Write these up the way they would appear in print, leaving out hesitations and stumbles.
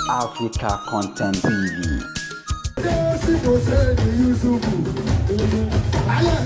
Africa Content TV. Jésù kò sẹ́ni Yusufu. Balẹ̀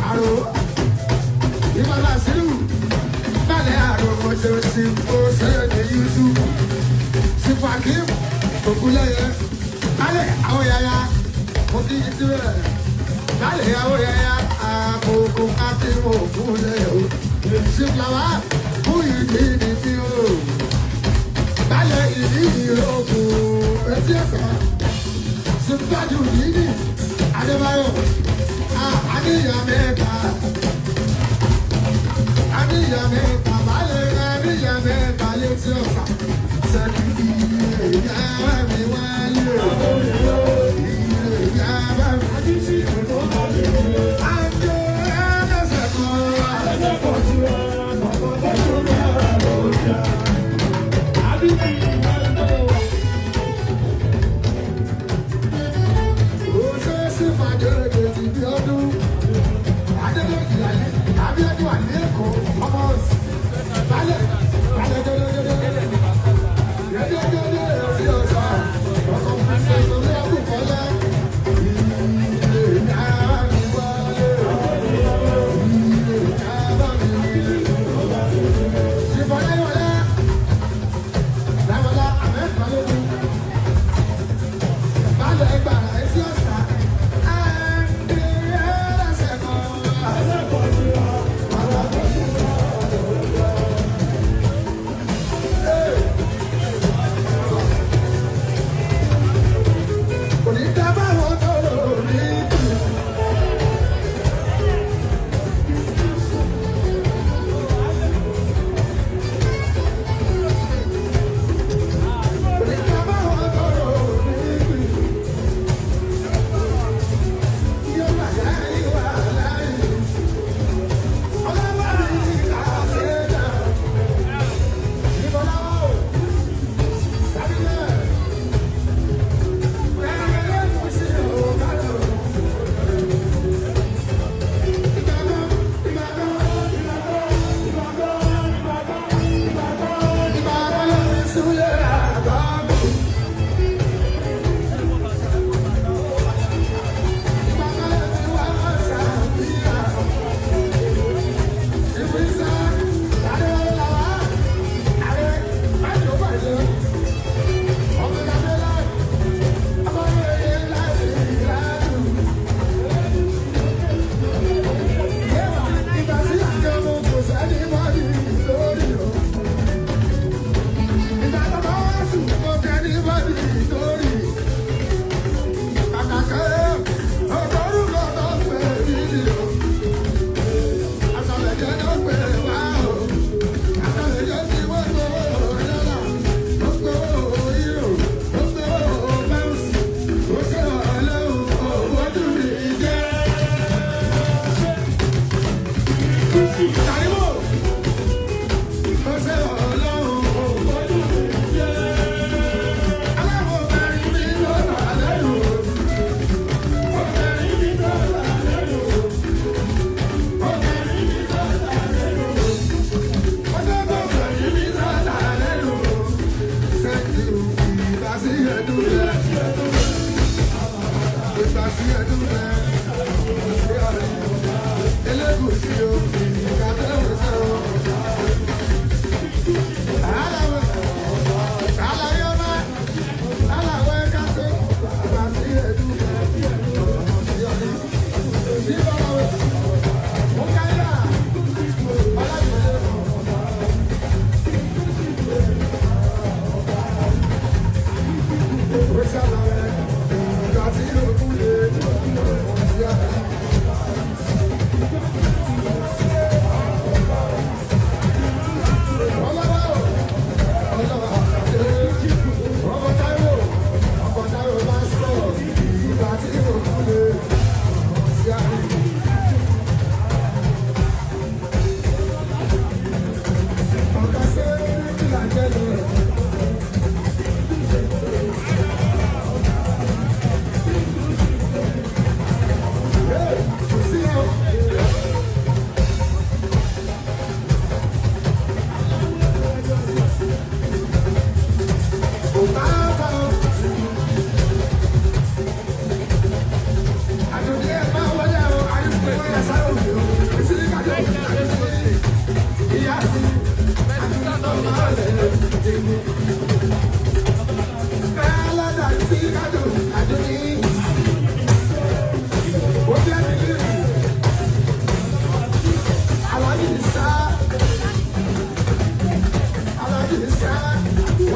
àrò ìbálà sílù. Balẹ̀ àrò Jésù kò sẹ́ni Yusufu. Sifakim Ògúnlẹ̀yẹ. Balẹ̀ àwọn yàyà mo kí i síbẹ̀. Balẹ̀ àwọn yàyà àkókò akínwó Ògúnlẹ̀yẹ o. Siflawa fún ìdí ní bí o. Balẹ̀ ìdí ìrókò etí ẹ̀sán. Sèpájú yìí Adébáyọ̀ àníyàn mẹ́ta àníyàn mẹ́ta balẹ̀ àníyàn mẹ́ta létí ọ̀sà sẹ́kì ìyá mi wáyé ìyá mi àjọ ẹlẹ́sẹ̀ kan.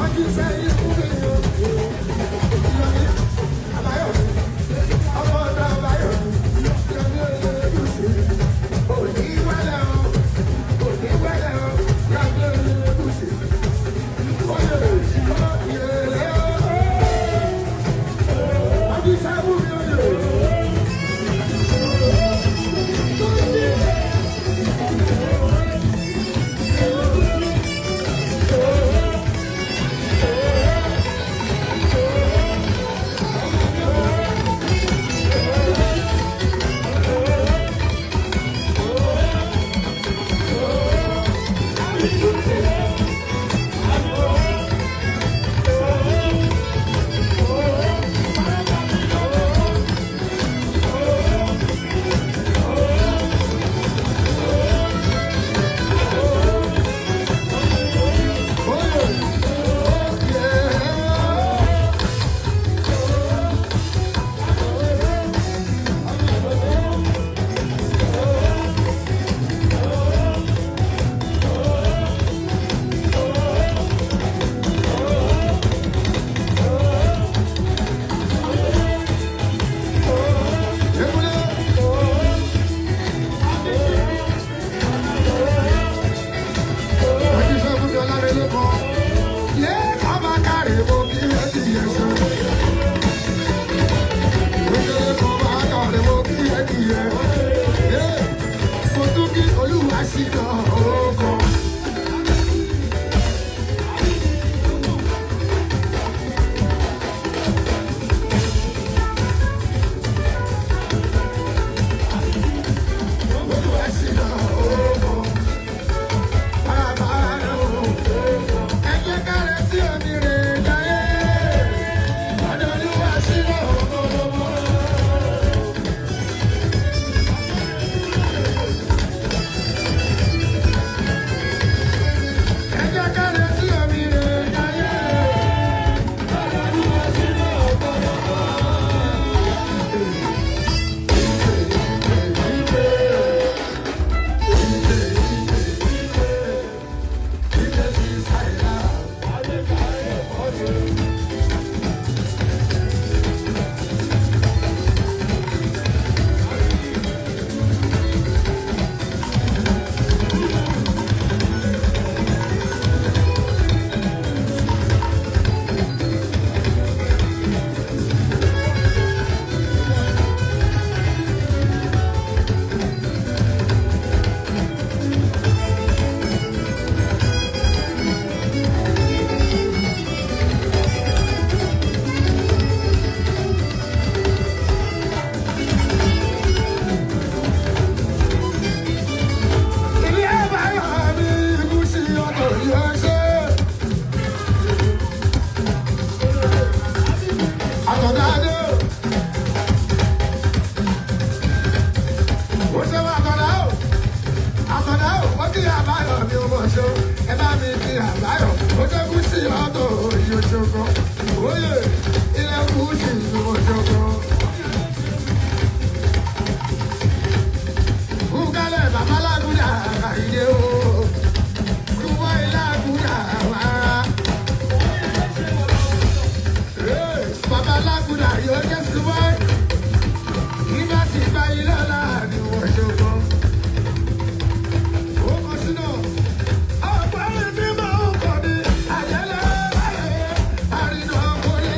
Wọ́n ti sẹ́yìn fún mi o. Yọ̀mí Àbáyọ̀mí, ọmọ ọ̀dọ́ Àbáyọ̀mí, Yọ̀mí Olóògùsì. Òní wẹ́lẹ̀ o, òní wẹ́lẹ̀ o, Yọ̀mí Olóògùsì. Oyè ìrẹ̀lẹ̀ o. Wọ́n ti sẹ́yìn fún mi oyè. Oyè ìrẹ̀lẹ̀ o. Ekule. Wọ́n ti sọ fún mi Ọlámilékan. Yé ọba káre mo kí ẹ kí ẹ sọ. Òṣèré kan bá káre mo kí ẹ kí ẹ. Yé mo tún kí Olúwa sí lọ ọkọ. Olúwa sí lọ ọkọ. Bàbá rẹ̀ o. Ẹ jẹ́ ká retí onírè jayé. Ọ̀dọ̀ Olúwa sí lọ ọkọ. Ẹ jẹ́ ká retí onírè jayé. Ọ̀dọ̀ Olúwa sí lọ ọkọ. Ilé àbáyọ̀ mi kú sí ọkọ̀ yóò ṣe. Àtọ̀dá dé. Ó ṣe wá àtọ̀dá o. Àtọ̀dá o, ó kí àbáyọ̀ mi ò mọ̀ ṣe o. Ẹ bá mi kí àbáyọ̀. Ó ṣe kú sí ọkọ̀ yóò ṣoko. Oyè ilé kú sí ìlú ṣoko. Kúkálẹ̀ babalágúdà àìyé o. Kúwọ́ ilágúdà wá. Babalágúdà yóò jẹ́ sùwọ́. Nígbà tí gba ilé ọ̀la ni wọ́n ṣoko. Ó kọ sínú. Ọ̀pọ̀ ẹni máa ń kọ́ ni àjẹlẹ̀ báyẹn. Àrìnà kò lè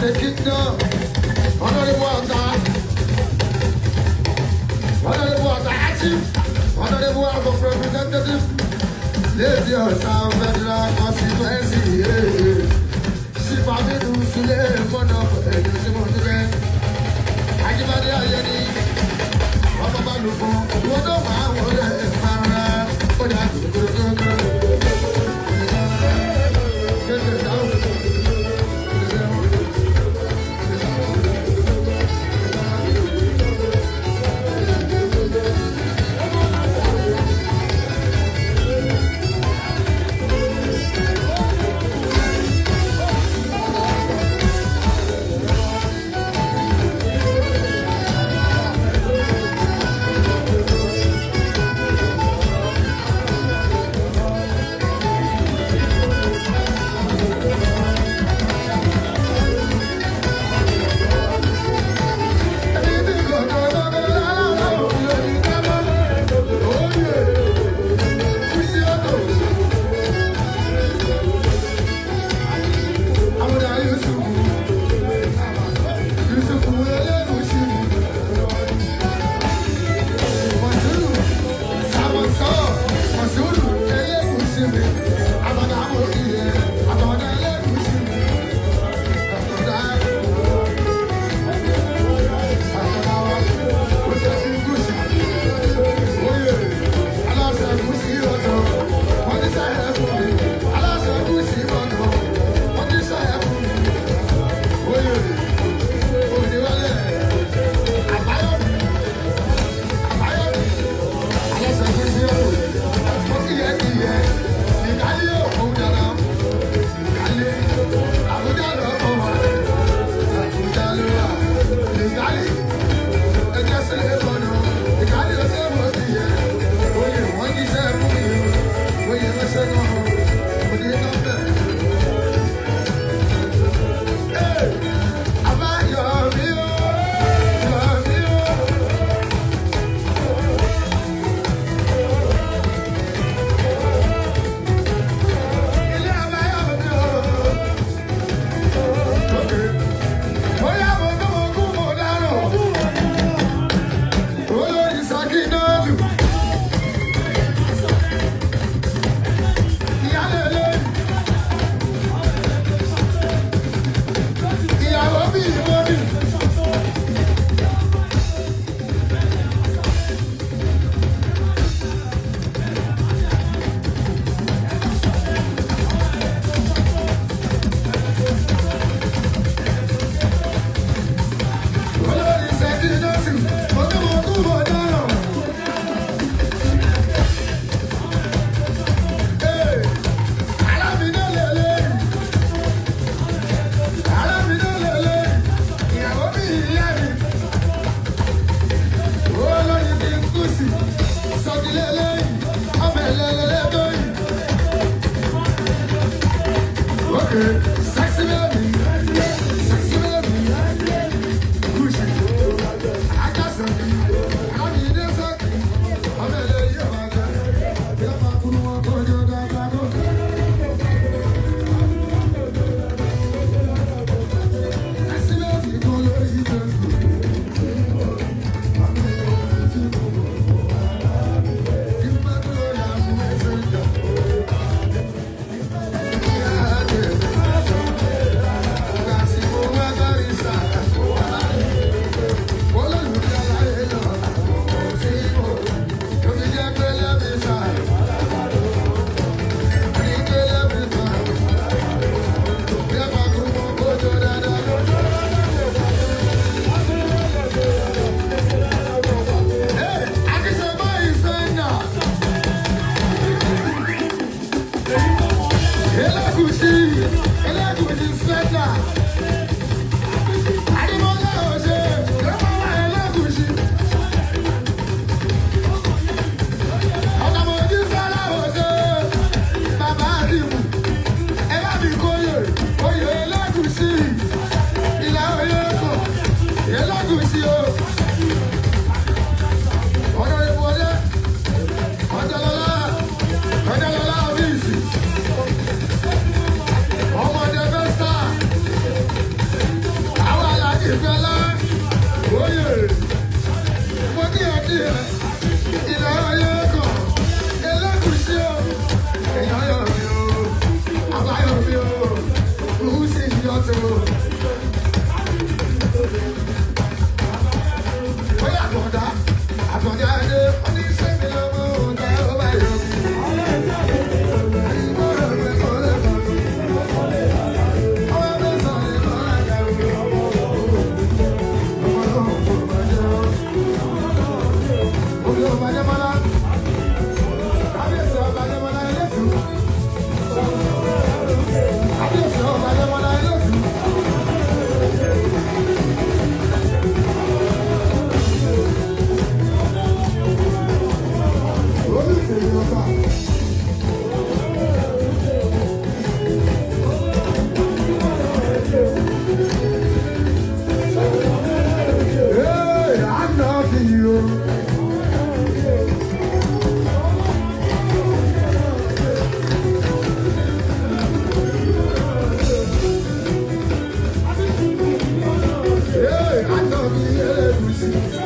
the kingdom. Honorable Ata. Honorable Ata Chief. Honorable House of Representatives. Lady Ọ̀sán Federal Constituency. Chief Aminu Sule Mọ́nà pẹ̀lú tí mo dúpẹ́. Ajíbádé Ayẹni. Ọmọ bá lù fún. Ìwọ́n tó máa wọlé ìpara. Ó dà gbogbogbò. Bóyá àtọ̀dá, àtọ̀dá ẹni, ó ní sẹ́mi lọ́mọ ọ̀dà ó bá yọ. Hey, I'm not you. Hey, I know the Elegushi.